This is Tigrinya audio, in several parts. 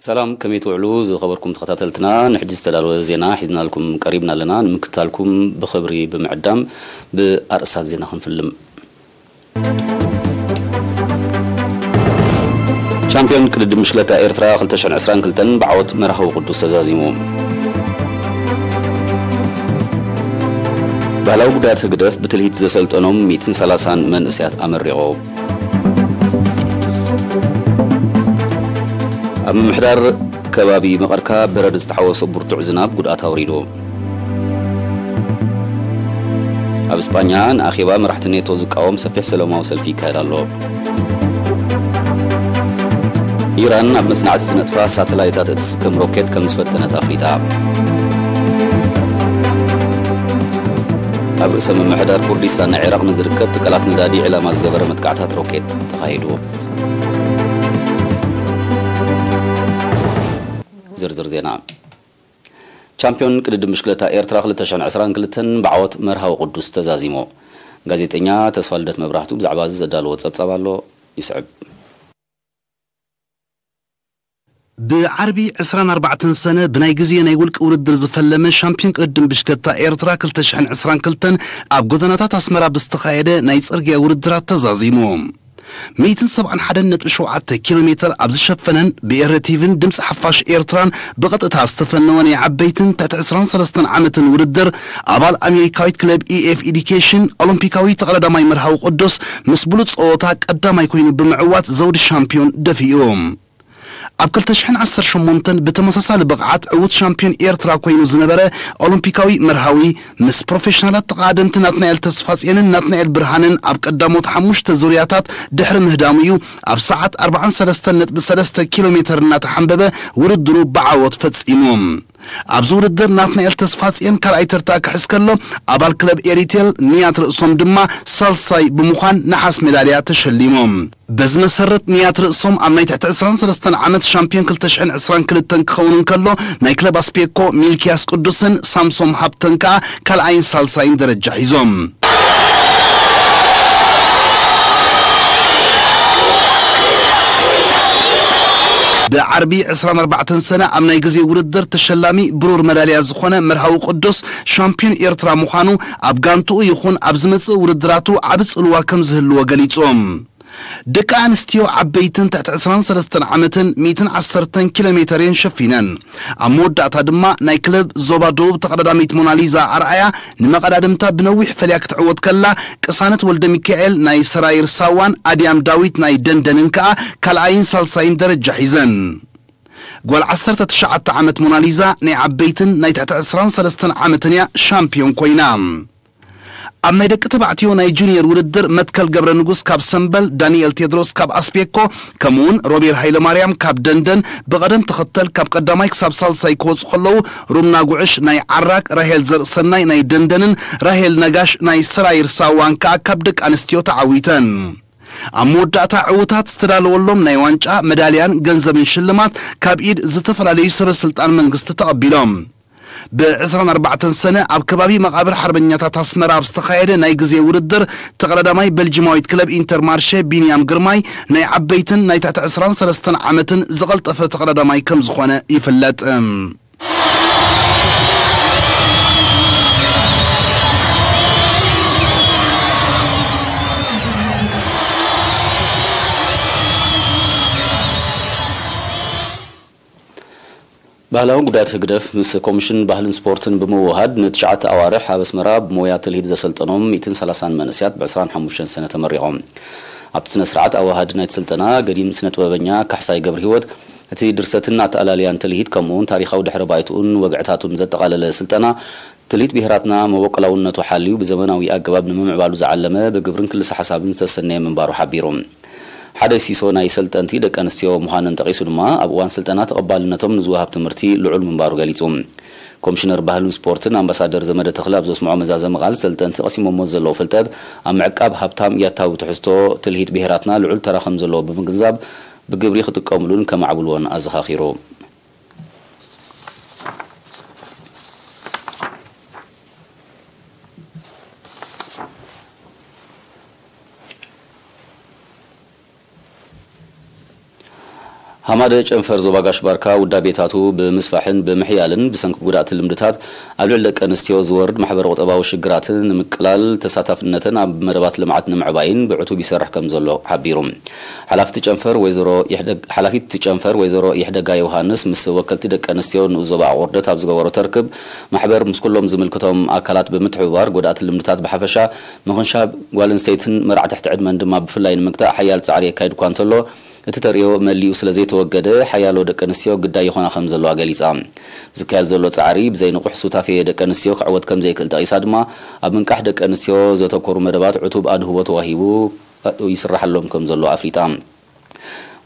ሰላም፣ ከመይ ትውዕሉ ዝኸበርኩም ተኸታተልትና? ንሕጂ ዝተዳለወ ዜና ሒዝናልኩም ቀሪብና ኣለና። ንምክትታልኩም ብኽብሪ ብምዕዳም ብኣርእስታት ዜና ክንፍልም። ቻምፒዮን ቅድድም ብሽክለታ ኤርትራ ክልተ ሽሕን ዕስራን ክልተን ብዓወት መርሃዊ ቅዱስ ተዛዚሙ። ባህላዊ ጉዳያት ህግደፍ ብትልሂት ዘሰልጠኖም ሚእትን ሰላሳን መንእሰያት ኣመሪቑ። ኣብ ምምሕዳር ከባቢ መቐርካ በረድ ዝተሓወሶ ብርቱዕ ዝናብ ጉድኣት ኣውሪዱ። ኣብ እስጳኛ ንኣኼባ መራሕቲ ኔቶ ዝቃወም ሰፊሕ ሰላማዊ ሰልፊ ይካየድ ኣሎ። ኢራን ኣብ መጽናዕቲ ዝነጥፋ ሳተላይታት እትስከም ሮኬት ከም ዝፈተነት ኣፍሊጣ። ኣብ ርእሰ ምምሕዳር ኩርዲስታን ናይ ዒራቕ ንዝርከብ ትካላት ነዳዲ ዕላማ ዝገበረ መጥቃዕታት ሮኬት ተኻይዱ። ዝርዝር ዜና። ቻምፒዮን ቅድድም ብሽክለታ ኤርትራ ክልተ ሽሕን ዕስራን ክልተን ብዓወት መርሃዊ ቅዱስ ተዛዚሙ። ጋዜጠኛ ተስፋ ልደት መብራህቱ ብዛዕባ እዚ ዘዳለዎ ጸብጻብ ኣሎ፣ ይስዕብ። ብዓርቢ ዕስራን ኣርባዕተን ሰነ ብናይ ግዜ ናይ ውልቂ ውድድር ዝፈለመ ሻምፒዮን ቅድድም ብሽክለታ ኤርትራ ክልተ ሽሕን ዕስራን ክልተን ኣብ ጎደናታት ኣስመራ ብዝተኻየደ ናይ ጽርግያ ውድድራት ተዛዚሙ። ሚእትን ሰብዓን ሓደን ነጥቢ ሸውዓተ ኪሎ ሜተር ኣብ ዝሸፈነን ብኤረ ቲቪን ድምፂ ሓፋሽ ኤርትራን ብቐጥታ ዝተፈነወ ናይ ዓበይትን ትሕቲ ዕስራን ሰለስተን ዓመትን ውድድር፣ ኣባል ኣሜሪካዊት ክለብ ኢኤፍ ኢዲኬሽን ኦሎምፒካዊ ተቐዳዳማይ መርሃዊ ቅዱስ ምስ ብሉፅ ፀወታ ቀዳማይ ኮይኑ ብምዕዋት ዘውዲ ሻምፒዮን ደፊኡ። ኣብ ክልተ ሽሕን ዓሰርተ ሸሞንተን ብተመሳሳሊ ብቕዓት ዕዉት ሻምፒዮን ኤርትራ ኮይኑ ዝነበረ ኦሎምፒካዊ መርሃዊ፣ ምስ ፕሮፌሽናላት ተቓደምቲ ናትናኤል ተስፋጽዮንን ናትናኤል ብርሃንን ኣብ ቀዳሞት ሓሙሽተ ዙርያታት ድሕሪ ምህዳሙ እዩ፣ ኣብ ሰዓት ኣርባዓን ሰለስተን ነጥቢ ሰለስተ ኪሎ ሜተር እናተሓንበበ ውድድሩ ብዓወት ፈጺሙ። ኣብዚ ውድድር ናትናኤል ተስፋጽዮን ካልኣይ ተርታ ክሕዝ ከሎ፣ ኣባል ክለብ ኤሪቴል ንያት ርእሶም ድማ ሳልሳይ ብምዃን ነሓስ ሜዳልያ ተሸሊሞም። በዚ መሰረት ንያት ርእሶም ኣብ ናይ ትሕቲ ዕስራን ሰለስተን ዓመት ሻምፒዮን ክልተ ሽሕን ዕስራን ክልተን ክኸውን እንከሎ፣ ናይ ክለብ ኣስፔኮ ሚልኪያስ ቅዱስን ሳምሶም ሃብተን ከኣ ካልኣይን ሳልሳይን ደረጃ ሒዞም። ብዓርቢ ዕስራን ኣርባዕተን ሰነ ኣብ ናይ ግዜ ውድድር ተሸላሚ ብሩር መዳልያ ዝኾነ መርሃዊ ቅዱስ ሻምፒዮን ኤርትራ ምዃኑ፣ ኣብ ጋንትኡ ይኹን ኣብ ዝመጽእ ውድድራቱ ዓቢ ጽልዋ ከም ዝህልዎ ገሊጹ። ደቂ ኣንስትዮ ዓበይትን ትሕቲ ዕስራን ሰለስተን ዓመትን ሚእትን ዓሰርተን ኪሎ ሜተር እየን ሸፊነን። ኣብ መወዳእታ ድማ ናይ ክለብ ዞባ ደቡብ ተቐዳዳሚት ሞናሊዛ ኣርኣያ ንመቐዳድምታ ብነዊሕ ፈልያ ክትዕወት ከላ፣ ቅሳነት ወልደ ሚካኤል ናይ ሰራይር ሳዋን ኣድያም ዳዊት ናይ ደንደንን ከኣ ካልኣይን ሳልሳይን ደረጃ ሒዘን። ጓል ዓሰርተ ትሽዓተ ዓመት ሞናሊዛ ናይ ዓበይትን ናይ ትሕቲ ዕስራን ሰለስተን ዓመትን እያ ሻምፒዮን ኮይና። ኣብ ናይ ደቂ ተባዕትዮ ናይ ጁኒየር ውድድር መትከል ገብረ ንጉስ ካብ ሰምበል፣ ዳንኤል ቴድሮስ ካብ ኣስቤኮ፣ ከምኡውን ሮቤል ሃይለማርያም ካብ ደንደን ብቐደም ተኸተል ካብ ቀዳማይ ክሳብ ሳልሳይ ክወጹ ከለዉ፣ ሩምና ጉዕሽ ናይ ዓራግ፣ ራሄል ዘርእሰናይ ናይ ደንደንን ራሄል ነጋሽ ናይ ሰራይር ሳዋን ከኣ ካብ ደቂ ኣንስትዮ ተዓዊተን። ኣብ መወዳእታ ዕዉታት ዝተዳለወሎም ናይ ዋንጫ፣ መዳልያን ገንዘብን ሽልማት ካብ ኢድ ዝተፈላለዩ ሰበ ስልጣን መንግስቲ ተቐቢሎም። ብ ዕስራን ኣርባዕተን ሰነ ኣብ ከባቢ መቓብር ሓርበኛታት ኣስመራ ኣብ ዝተኻየደ ናይ ግዜ ውድድር፣ ተቐዳዳማይ በልጂማዊት ክለብ ኢንተርማርሼ ቢንያም ግርማይ ናይ ዓበይትን ናይ ትሕቲ ዕስራን ሰለስተን ዓመትን ዝቐልጠፈ ተቐዳዳማይ ከም ዝኾነ ይፍለጥ። ባህላዊ ጉዳያት ህግደፍ ምስ ኮሚሽን ባህልን ስፖርትን ብምውህሃድ ንትሽዓተ ኣዋርሕ ኣብ ኣስመራ ብሞያ ትልሂት ዘሰልጠኖም ሚእትን ሰላሳን መንእሰያት ብ ዕስራን ሓሙሽተን ሰነ ተመሪቖም። ኣብቲ ስነ ስርዓት ኣዋሃዲ ናይቲ ስልጠና ገዲም ስነ ጥበበኛ ካሕሳይ ገብረ ህይወት እቲ ድርሰትን ኣተኣላልያን ትልሂት ከምኡውን ታሪኻዊ ድሕረ ባይትኡን ወግዕታቱን ዘጠቓለለ ስልጠና ትልሂት ብሄራትና መበቆላውነቱ ሓልዩ ብዘመናዊ ኣገባብ ንምምዕባሉ ዝዓለመ ብግብርን ክልሰ ሓሳብን ዝተሰነየ ምንባሩ ሓቢሩ። ሓደ ሲሶ ናይ ሰልጠንቲ ደቂ ኣንስትዮ ምዃነን ጠቒሱ ድማ ኣብ እዋን ስልጠና ተቐባልነቶም ንዝወሃብ ትምህርቲ ልዑል ምንባሩ ገሊጹ። ኮሚሽነር ባህልን ስፖርትን ኣምባሳደር ዘመደ ተኽለ ኣብ ዘስምዖ መዛዘሚ ቃል ሰልጠንቲ ቀሲሞሞ ዘለዉ ፍልጠት ኣብ ምዕቃብ ሃብታም ያታዊ ትሕዝቶ ትልሂት ብሄራትና ልዑል ተራ ከም ዘለዎ ብምግንዛብ ብግብሪ ክጥቀምሉን ከማዕብልዎን ኣዘኻኺሩ። ማደ ጨንፈር ዞባ ጋሽ ባርካ ውዳቤታቱ ብምስፋሕን ብምሕያልን ብሰንኪ ጉዳእቲ ልምድታት ኣብ ልዕሊ ደቂ ኣንስትዮ ዝወርድ ማሕበረ ቁጠባዊ ሽግራትን ንምቅላል ተሳታፍነተን ኣብ መደባት ልምዓት ንምዕባይን ብዕቱብ ይሰርሕ ከም ዘሎ ሓቢሩ። ሓላፊት ጨንፈር ወይዘሮ ይሕደግ-፣ ሓላፊት ጨንፈር ወይዘሮ ይሕደጋ ዮሃንስ ምስ ወከልቲ ደቂ ኣንስትዮ ንኡስ ዞባ ኣቑርደት ኣብ ዝገበሮ ተርክብ ማሕበር ምስ ኩሎም ዝምልከቶም ኣካላት ብምትሕብባር ጎዳእቲ ልምድታት ብሓፈሻ ምኽንሻብ ጓል ኣንስተይትን መርዓ ትሕቲ ዕድመን ድማ ብፍላይ ንምግታእ ሓያል ጻዕሪ የካይድ እኳ እንተሎ እቲ ተርእዮ መሊኡ ስለ ዘይተወገደ ሓያሎ ደቂ ኣንስትዮ ግዳይ ይኾና ከም ዘለዋ ገሊጻ። ዝካየድ ዘሎ ጻዕሪ ብዘይንቑሕ ሱታፌ ደቂ ኣንስትዮ ክዕወት ከም ዘይክእል ጠቒሳ ድማ ኣብ ምንቃሕ ደቂ ኣንስትዮ ዘተኮሩ መደባት ዕቱብ ኣድህቦ ተዋሂቡ ይስራሓሎም ከም ዘሎ ኣፍሊጣ።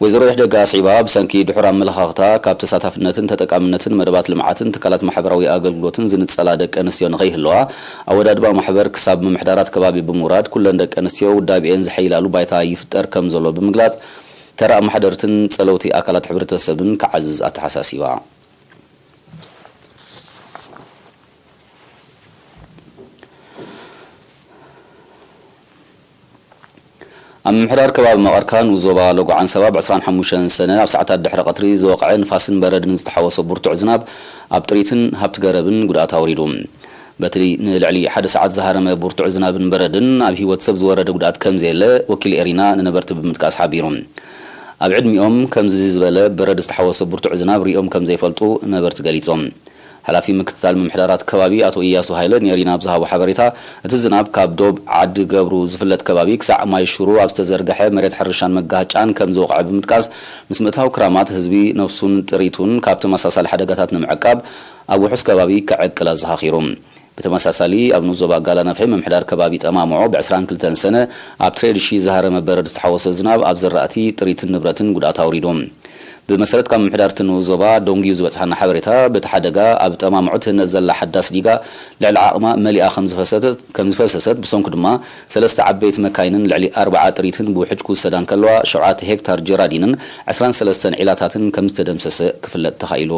ወይዘሮ ይሕደጋ ኣስዒባ ብሰንኪ ድሑር ኣመለኻኽታ ካብ ተሳታፍነትን ተጠቃምነትን መደባት ልምዓትን ትካላት ማሕበራዊ ኣገልግሎትን ዝንጸላ ደቂ ኣንስትዮ ንኸይህለዋ ኣወዳድባ ማሕበር ክሳብ ምምሕዳራት ከባቢ ብምውራድ ኩለን ደቂ ኣንስትዮ ውዳቤአን ዝሐይላሉ ባይታ ይፍጠር ከም ዘሎ ብምግላጽ ተራ ኣመሓደርትን ጸለውቲ ኣካላት ሕብረተሰብን ክዓዝዝ ኣተሓሳሲባ። ኣብ ምምሕዳር ከባቢ መቐርካ ንኡስ ዞባ ሎጎ ዓንሰባ ብ ዕስራን ሓሙሽተን ሰነ ኣብ ሰዓታት ድሕሪ ቀትሪ ዝወቕዐ ንፋስን በረድን ዝተሓወሶ ብርቱዕ ዝናብ ኣብ ጥሪትን ሃብቲ ገረብን ጉድኣት ኣውሪዱ። በቲ ንልዕሊ ሓደ ሰዓት ዝሃረመ ብርቱዕ ዝናብን በረድን ኣብ ህይወት ሰብ ዝወረደ ጉድኣት ከም ዘየለ ወኪል ኤሪና ንነበርቲ ብምጥቃስ ሓቢሩ። ኣብ ዕድሚኦም ከምዚ ዝበለ በረድ ዝተሓወሶ ብርቱዕ ዝናብ ሪኦም ከም ዘይፈልጡ ነበርቲ ገሊጾም። ሓላፊ ምክትታል ምምሕዳራት ከባቢ ኣቶ ኢያሱ ሃይለ ንኤሪና ኣብ ዝሃቦ ሓበሬታ፣ እቲ ዝናብ ካብ ዶብ ዓዲ ገብሩ ዝፍለጥ ከባቢ ክሳዕ ማይ ሽሩ ኣብ ዝተዘርግሐ መሬት ሕርሻን መጋሃጫን ከም ዝወቕዐ ብምጥቃስ፣ ምስ ምእታው ክራማት ህዝቢ ነብሱን ጥሪቱን ካብ ተመሳሳሊ ሓደጋታት ንምዕቃብ ኣብ ውሑስ ከባቢ ክዕቅል ኣዘኻኺሩ። ብተመሳሳሊ ኣብ ንኡስ ዞባ ጋላ ነፍሒ ምምሕዳር ከባቢ ጠማምዖ ብ ዕስራን ክልተን ሰነ ኣብ ትሬድ ሺ ዝሃረመ በረድ ዝተሓወሶ ዝናብ ኣብ ዘራእቲ ጥሪትን ንብረትን ጉድኣት ኣውሪዱ። ብመሰረት ካብ ምምሕዳር እቲ ንኡስ ዞባ ደንጉዩ ዝበጽሓና ሓበሬታ፣ በቲ ሓደጋ ኣብ ጠማምዖ ትህነጽ ዘላ ሓዳስ ዲጋ ልዕሊ ዓቕማ መሊኣ ከም ዝፈሰተት፣ ከም ዝፈሰሰት ብሰንኩ ድማ ሰለስተ ዓበይቲ መካይንን ልዕሊ ኣርባዓ ጥሪትን ብውሕጅ ክውሰዳ እንከለዋ፣ ሸውዓተ ሄክታር ጀራዲንን ዕስራን ሰለስተን ዒላታትን ከም ዝተደምሰሰ ክፍለጥ ተኻኢሉ።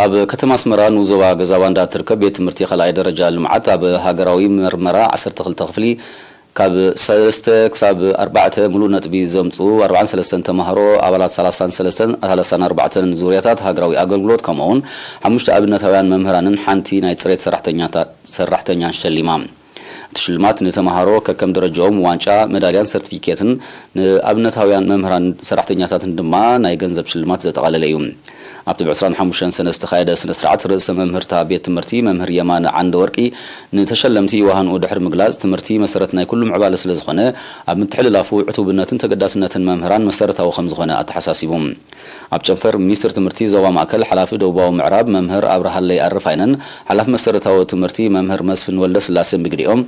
ኣብ ከተማ ኣስመራ ንኡስ ዞባ ገዛባንዳ እትርከብ ቤት ትምህርቲ ካልኣይ ደረጃ ልምዓት ኣብ ሃገራዊ መርመራ ዓሰርተ ክልተ ክፍሊ ካብ ሰለስተ ክሳብ ኣርባዕተ ሙሉእ ነጥቢ ዘምፁ ኣርባዓን ሰለስተን ተምሃሮ ኣባላት ሰላሳን ሰለስተን ሰላሳን ኣርባዕተን ዙርያታት ሃገራዊ ኣገልግሎት ከምኡውን ሓሙሽተ ኣብነታውያን መምህራንን ሓንቲ ናይ ፅሬት ሰራሕተኛታ-፣ ሰራሕተኛን ሸሊማ። እቲ ሽልማት ንተምሃሮ ከከም ደረጃኦም ዋንጫ፣ መዳልያን ሰርቲፊኬትን፣ ንኣብነታውያን መምህራን ሰራሕተኛታትን ድማ ናይ ገንዘብ ሽልማት ዘጠቓለለ እዩ። ኣብቲ ብ ዕስራን ሓሙሽተን ሰነ ዝተኻየደ ስነ ስርዓት ርእሰ መምህርታ ቤት ትምህርቲ መምህር የማነ ዓንደወርቂ ንተሸለምቲ ዋህንኡ ድሕሪ ምግላጽ ትምህርቲ መሰረት ናይ ኩሉ ምዕባለ ስለ ዝኾነ ኣብ ምትሕልላፉ ዕቱብነትን ተገዳስነትን መምህራን መሰረታዊ ከም ዝኾነ ኣተሓሳሲቡ። ኣብ ጨንፈር ሚኒስትር ትምህርቲ ዞባ ማእከል ሓላፊ ደቡባዊ ምዕራብ መምህር ኣብርሃለይ ኣረፋይነን ሓላፊ መሰረታዊ ትምህርቲ መምህር መስፍን ወልደ ስላሴን ብግዲኦም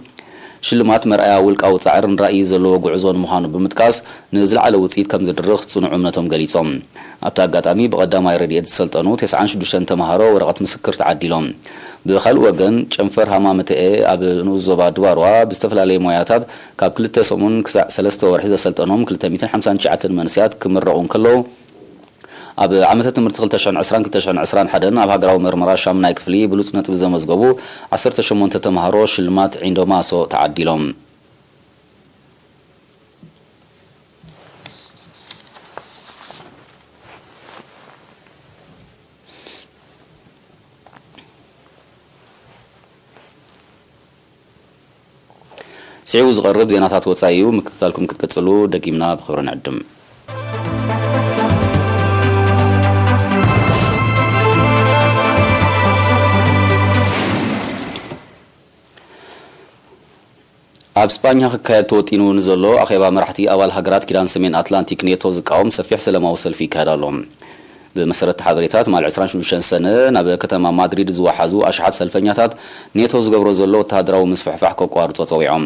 ሽልማት መርኣያ ውልቃዊ ጻዕርን ራእይ ዘለዎ ጉዕዞን ምዃኑ ብምጥቃስ ንዝለዓለ ውጽኢት ከም ዝድርኽ ጽኑዕ እምነቶም ገሊጾም። ኣብቲ ኣጋጣሚ ብቐዳማይ ረድኤት ዝሰልጠኑ ተስዓን ሽዱሽተን ተምሃሮ ወረቐት ምስክር ተዓዲሎም። ብኻልእ ወገን ጨንፈር ሃማመተኤ ኣብ ንኡስ ዞባ ድባርዋ ብዝተፈላለየ ሞያታት ካብ ክልተ ሰሙን ክሳዕ ሰለስተ ወርሒ ዘሰልጠኖም ክልተ ሚእትን ሓምሳን ትሽዓተን መንእሰያት ክምረቑ እንከለዉ ኣብ ዓመተ ትምህርቲ ክልተ ሽሕን ዕስራን ክልተ ሽሕን ዕስራን ሓደን ኣብ ሃገራዊ መርመራ ሻምናይ ክፍሊ ብሉጽ ነጥቢ ዘመዝገቡ ዓሰርተ ሸሞንተ ተምሃሮ ሽልማት ዒንዶ ማሶ ተዓዲሎም። ስዒቡ ዝቐርብ ዜናታት ወጻኢ እዩ። ምክትታልኩም ክትቅጽሉ ደጊምና ብኽብሪ ንዕድም። ኣብ ስጳኛ ክካየድ ተወጢኑ ንዘሎ ኣኼባ መራሕቲ ኣባል ሃገራት ኪዳን ሰሜን ኣትላንቲክ ኔቶ ዝቃወም ሰፊሕ ሰላማዊ ሰልፊ ይካየድ ኣሎ። ብመሰረት ሓበሬታ ትማሊ ዕስራን ሽዱሽተን ሰነ ናብ ከተማ ማድሪድ ዝወሓዙ ኣሽሓት ሰልፈኛታት ኔቶ ዝገብሮ ዘሎ ወተሃደራዊ ምስፍሕፋሕ ከቋርጾ ጸዊዖም።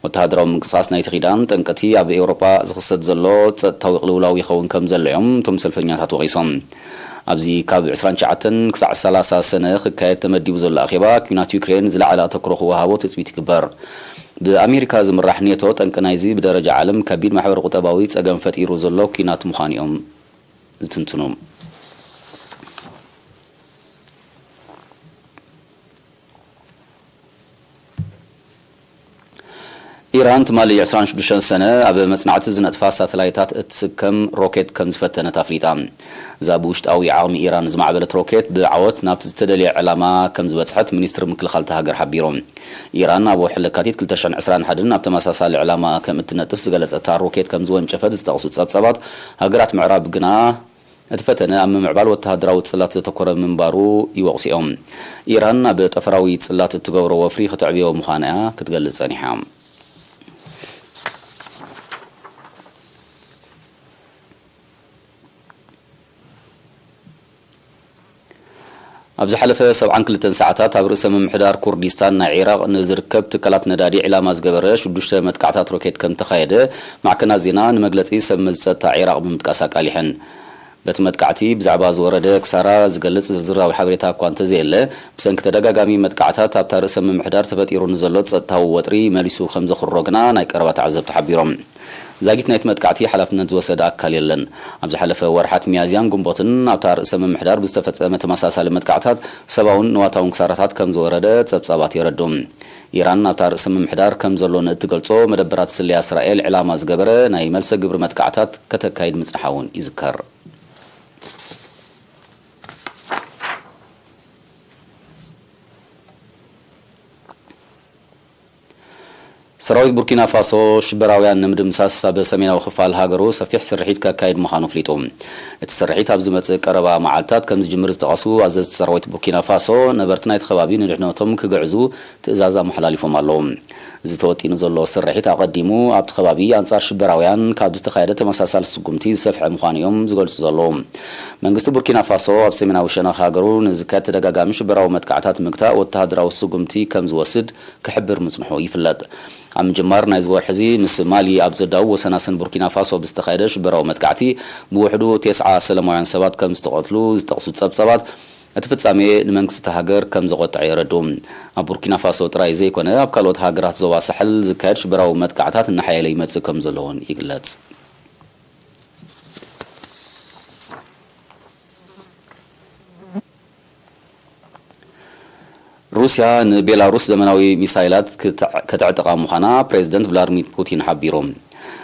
ወተሃደራዊ ምንቅስቓስ ናይቲ ኪዳን ጠንቅቲ ኣብ ኤውሮጳ ዝኽሰት ዘሎ ጸጥታዊ ቅልውላው ይኸውን ከም ዘሎ እዮም እቶም ሰልፈኛታት ወቒሶም። ኣብዚ ካብ ዕስራን ትሽዓተን ክሳዕ ሰላሳ ሰነ ክካየድ ተመዲቡ ዘሎ ኣኼባ ኲናት ዩክሬን ዝለዓለ ኣተኩሮ ክወሃቦ ትጽቢት ይግበር። ብኣሜሪካ ዝምራሕ ኔቶ ጠንቂ ናይዚ ብደረጃ ዓለም ከቢድ ማሕበረ ቁጠባዊ ጸገም ፈጢሩ ዘሎ ኲናት ምዃኑ እዮም ዝትንትኑ። ኢራን ትማሊ ዕስራን ሽዱሽተን ሰነ ኣብ መጽናዕቲ ዝነጥፋ ሳተላይታት እትስከም ሮኬት ከም ዝፈተነት ኣፍሊጣ። እዛ ብውሽጣዊ ዓቕሚ ኢራን ዝማዕበለት ሮኬት ብዓወት ናብቲ ዝተደልየ ዕላማ ከም ዝበጽሐት ሚኒስትሪ ምክልኻል እታ ሃገር ሓቢሩ። ኢራን ኣብ ወርሒ ለካቲት ክልተ ሽሕን ዕስራን ሓደን ኣብ ተመሳሳሊ ዕላማ ከም እትነጥፍ ዝገለጸታ ሮኬት ከም ዝወንጨፈት ዝጠቕሱ ጸብጻባት፣ ሃገራት ምዕራብ ግና እቲ ፈተነ ኣብ ምምዕባል ወተሃደራዊ ጽላት ዘተኮረ ምንባሩ ይወቕሱ እዮም። ኢራን ኣብ ጠፈራዊ ጽላት እትገብሮ ወፍሪ ከተዕብዮ ምዃና እያ ክትገልጽ ጸኒሓ። ኣብ ዝሓለፈ ሰብዓን ክልተን ሰዓታት ኣብ ርእሰ ምምሕዳር ኩርዲስታን ናይ ዒራቕ ንዝርከብ ትካላት ነዳዲ ዕላማ ዝገበረ ሽዱሽተ መጥቃዕታት ሮኬት ከም ተኻየደ ማዕከናት ዜና ንመግለጺ ሰብ መዚ ጸጥታ ዒራቕ ብምጥቃስ ኣቃሊሐን። በቲ መጥቃዕቲ ብዛዕባ ዝወረደ ክሳራ ዝገልጽ ዝርዝራዊ ሓበሬታ እኳ እንተዘየለ፣ ብሰንኪ ተደጋጋሚ መጥቃዕታት ኣብታ ርእሰ ምምሕዳር ተፈጢሩ ንዘሎ ጸጥታዊ ወጥሪ መሊሱ ከም ዘኹርሮ ግና ናይ ቀረባ ተዓዘብቲ ሓቢሮም። ዛጊት ናይቲ መጥቃዕቲ ሓላፍነት ዝወሰደ ኣካል የለን። ኣብ ዝሓለፈ ወርሓት ሚያዝያን ግንቦትን ኣብታ ርእሰ ምምሕዳር ብዝተፈጸመ ተመሳሳሊ መጥቃዕታት ሰብኣውን ንዋታውን ክሳራታት ከም ዝወረደ ጸብጻባት የረድኡ። ኢራን ኣብታ ርእሰ ምምሕዳር ከም ዘሎ ንእትገልጾ መደበራት ስለያ እስራኤል ዕላማ ዝገበረ ናይ መልሰ ግብሪ መጥቃዕታት ከተካይድ ምጽንሓ እውን ይዝከር። ሰራዊት ቡርኪና ፋሶ ሽበራውያን ንምድምሳስ ኣብ ሰሜናዊ ክፋል ሃገሩ ሰፊሕ ስርሒት ከካይድ ምዃኑ ኣፍሊጡ። እቲ ስርሒት ኣብ ዝመጽእ ቀረባ መዓልታት ከም ዝጅምር ዝጠቐሱ ኣዘዝቲ ሰራዊት ቡርኪና ፋሶ፣ ነበርቲ ናይቲ ከባቢ ንድሕነቶም ክግዕዙ ትእዛዝ ኣመሓላሊፎም ኣለዉ። እዚ ተወጢኑ ዘሎ ስርሒት ኣቐዲሙ ኣብቲ ከባቢ ኣንጻር ሽበራውያን ካብ ዝተኻየደ ተመሳሳሊ ስጉምቲ ዝሰፍሐ ምዃኑ እዮም ዝገልጹ ዘለዉ። መንግስቲ ቡርኪና ፋሶ ኣብ ሰሜናዊ ሸነኽ ሃገሩ ንዝካየድ ተደጋጋሚ ሽበራዊ መጥቃዕታት ምግታእ ወተሃደራዊ ስጉምቲ ከም ዝወስድ ክሕብር ምጽንሑ ይፍለጥ። ኣብ ምጅማር ናይዚ ወርሒ እዚ ምስ ማሊ ኣብ ዘዳውብ ወሰናስን ቡርኪና ፋሶ ብዝተኻየደ ሽበራዊ መጥቃዕቲ ብውሕዱ ተስዓ ሰላማውያን ሰባት ከም ዝተቐትሉ ዝጠቕሱ ጸብጻባት፣ እቲ ፍጻሜ ንመንግስቲ እታ ሃገር ከም ዘቖጥዐ የረድኡ። ኣብ ቡርኪና ፋሶ ጥራይ ዘይኮነ፣ ኣብ ካልኦት ሃገራት ዞባ ሳሕል ዝካየድ ሽበራዊ መጥቃዕታት እናሓየለ ይመጽእ ከም ዘሎ እውን ይግለጽ። ሩስያ ንቤላሩስ ዘመናዊ ሚሳይላት ክትዕ-፣ ከተዕጥቓ ምዃና ፕሬዚደንት ቭላድሚር ፑቲን ሓቢሩ።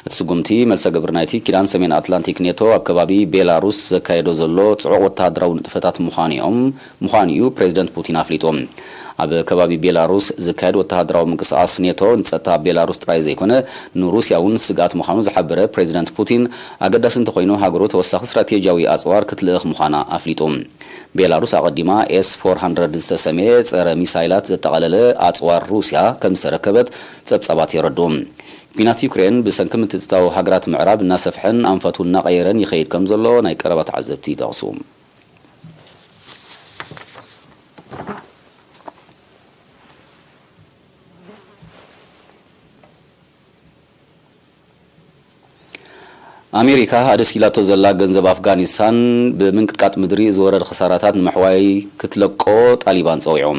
እቲ ስጉምቲ መልሰ ግብሪ ናይቲ ኪዳን ሰሜን ኣትላንቲክ ኔቶ ኣብ ከባቢ ቤላሩስ ዘካየዶ ዘሎ ጽዑቕ ወተሃደራዊ ንጥፈታት ምዃኑ እዮም፣ ምዃኑ እዩ ፕሬዚደንት ፑቲን ኣፍሊጡ። ኣብ ከባቢ ቤላሩስ ዝካየድ ወተሃደራዊ ምንቅስቓስ ኔቶ ንጸጥታ ቤላሩስ ጥራይ ዘይኮነ ንሩስያ እውን ስግኣት ምዃኑ ዝሓበረ ፕሬዚደንት ፑቲን፣ ኣገዳሲ እንተኾይኑ ሃገሩ ተወሳኺ ስትራቴጂያዊ ኣጽዋር ክትልእኽ ምዃና ኣፍሊጡ። ቤላሩስ ኣቐዲማ ኤስ ፎር ሃንድረድ ዝተሰምየ ጸረ ሚሳይላት ዘጠቓለለ ኣጽዋር ሩስያ ከም ዝተረከበት ጸብጻባት የረድኡ። ኲናት ዩክሬን ብሰንኪ ምትእትታው ሃገራት ምዕራብ እናሰፍሐን ኣንፈቱ እናቐየረን ይኸይድ ከም ዘሎ ናይ ቀረባ ተዓዘብቲ ይጠቕሱ። ኣሜሪካ ኣደስኪላቶ ዘላ ገንዘብ ኣፍጋኒስታን ብምንቅጥቃጥ ምድሪ ዝወረደ ክሳራታት ንምሕዋይ ክትለቆ ጣሊባን ጸዊዑ።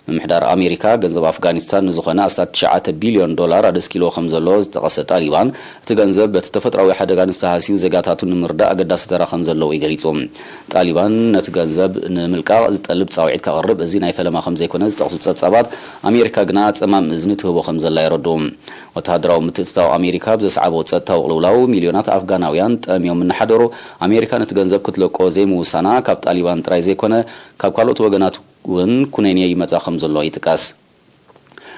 ምምሕዳር ኣሜሪካ ገንዘብ ኣፍጋኒስታን ንዝኾነ ኣስታት ትሽዓተ ቢልዮን ዶላር ኣደስኪልዎ ከም ዘሎ ዝጠቐሰ ጣሊባን፣ እቲ ገንዘብ በቲ ተፈጥሮኣዊ ሓደጋ ንዝተሃስዩ ዜጋታቱ ንምርዳእ ኣገዳሲ ተራ ከም ዘለዎ እዩ ገሊጹ። ጣሊባን ነቲ ገንዘብ ንምልቃቕ ዝጠልብ ጻውዒት ከቕርብ እዚ ናይ ፈለማ ከም ዘይኮነ ዝጠቕሱ ጸብጻባት፣ ኣሜሪካ ግና ጸማም እዝኒ ትህቦ ከም ዘላ የረድኡ። ወተሃደራዊ ምትእትታው ኣሜሪካ ብዘስዓቦ ጸጥታዊ ቅልውላው ሚልዮናት ኣፍጋናውያን ጠምዮም እናሓደሩ፣ ኣሜሪካ ነቲ ገንዘብ ክትለቆ ዘይምውሳና ካብ ጣሊባን ጥራይ ዘይኮነ ካብ ካልኦት ወገናት እውን ኩነኔ ይመጻ ከም ዘሎ ይጥቀስ።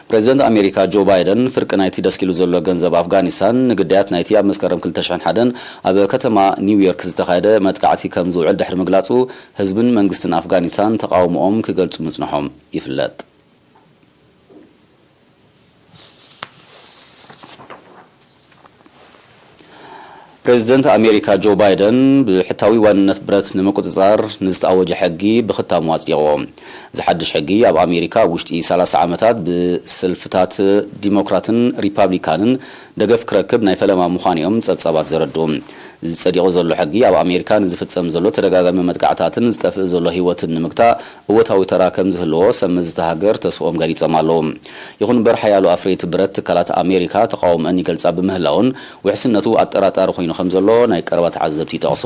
ፕሬዚደንት ኣሜሪካ ጆ ባይደን ፍርቂ ናይቲ ደስኪሉ ዘሎ ገንዘብ ኣፍጋኒስታን ንግዳያት ናይቲ ኣብ መስከረም ክልተ ሽሕን ሓደን ኣብ ከተማ ኒውዮርክ ዝተኻየደ መጥቃዕቲ ከም ዝውዕል ድሕሪ ምግላጹ፣ ህዝብን መንግስትን ኣፍጋኒስታን ተቓውሞኦም ክገልጹ ምጽንሖም ይፍለጥ። ፕሬዚደንት ኣሜሪካ ጆ ባይደን ብሕታዊ ዋንነት ብረት ንምቁጽጻር ንዝተኣወጀ ሕጊ ብኽታሙ ኣጽዲቕዎ። እዚ ሓድሽ ሕጊ ኣብ ኣሜሪካ ኣብ ውሽጢ ሰላሳ ዓመታት ብሰልፍታት ዲሞክራትን ሪፓብሊካንን ደገፍ ክረክብ ናይ ፈለማ ምዃኑ እዮም ጸብጻባት ዘረድኡ። እዚ ጸዲቑ ዘሎ ሕጊ ኣብ ኣሜሪካ ንዝፍጸም ዘሎ ተደጋጋሚ መጥቃዕታትን ዝጠፍእ ዘሎ ህይወትን ንምግታእ እወታዊ ተራ ከም ዝህልዎ ሰብ መዚ እታ ሃገር ተስፍኦም ገሊጾም ኣለዉ። ይኹን እምበር ሓያሎ ኣፍረይቲ ብረት ትካላት ኣሜሪካ ተቓውሞአን ይገልጻ ብምህላውን ውሕስነቱ ኣጠራጣሪ ኮይኑ ከም ዘሎ ናይ ቀረባ ተዓዘብቲ ይጠቕሱ።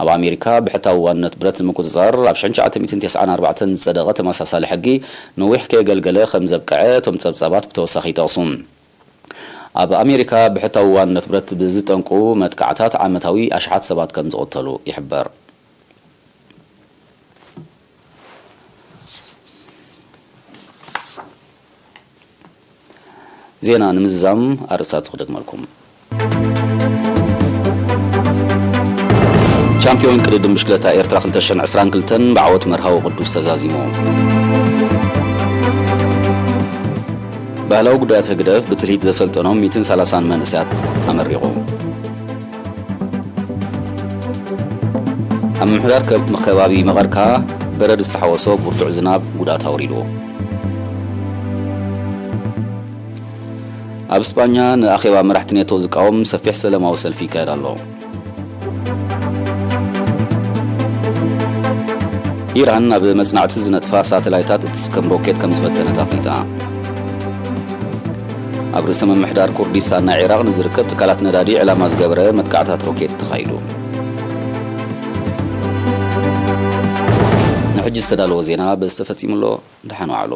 ኣብ ኣሜሪካ ብሕታዊ ዋንነት ብረት ንምቁጽጻር ኣብ ሽሕን ትሽዓተ ሚእትን ተስዓን ኣርባዕተን ዝጸደቐ ተመሳሳሊ ሕጊ ነዊሕ ከየገልገለ ከም ዘብቅዐ እቶም ጸብጻባት ብተወሳኺ ይጠቕሱ። ኣብ ኣሜሪካ ብሕታዊ ዋንነት ብረት ብዝጠንቁ መጥቃዕታት ዓመታዊ ኣሽሓት ሰባት ከም ዝቕተሉ ይሕበር። ዜና ንምዝዛም ኣርእስታቱ ክደግመልኩም። ቻምፒዮን ቅድድም ብሽክለታ ኤርትራ ክልተ ሽሕን ዕስራን ክልተን ብዓወት መርሃዊ ቅዱስ ተዛዚሙ። ባህላዊ ጉዳያት ህግደፍ ብትልሂት ዘሰልጠኖም ሚእትን ሰላሳን መንእሰያት ኣመሪቑ። ኣብ ምምሕዳር ከብ-፣ ከባቢ መቐርካ በረድ ዝተሓወሶ ብርቱዕ ዝናብ ጉድኣት ኣውሪዱ። ኣብ ስጳኛ ንኣኼባ መራሕቲ ኔቶ ዝቃወም ሰፊሕ ሰላማዊ ሰልፊ ይካየድ ኣሎ። ኢራን ናብ መጽናዕቲ ዝነጥፋ ሳተላይታት እትስከም ሮኬት ከም ዝፈተነት ኣፍሊጣ። ኣብ ርእሰ ምምሕዳር ኩርዲስታን ናይ ዒራቕ ንዝርከብ ትካላት ነዳዲ ዕላማ ዝገበረ መጥቃዕታት ሮኬት ተኻይዱ። ንሕጂ ዝተዳለወ ዜና በዚ ተፈጺሙ ኣሎ። ደሓን ዋዕሉ።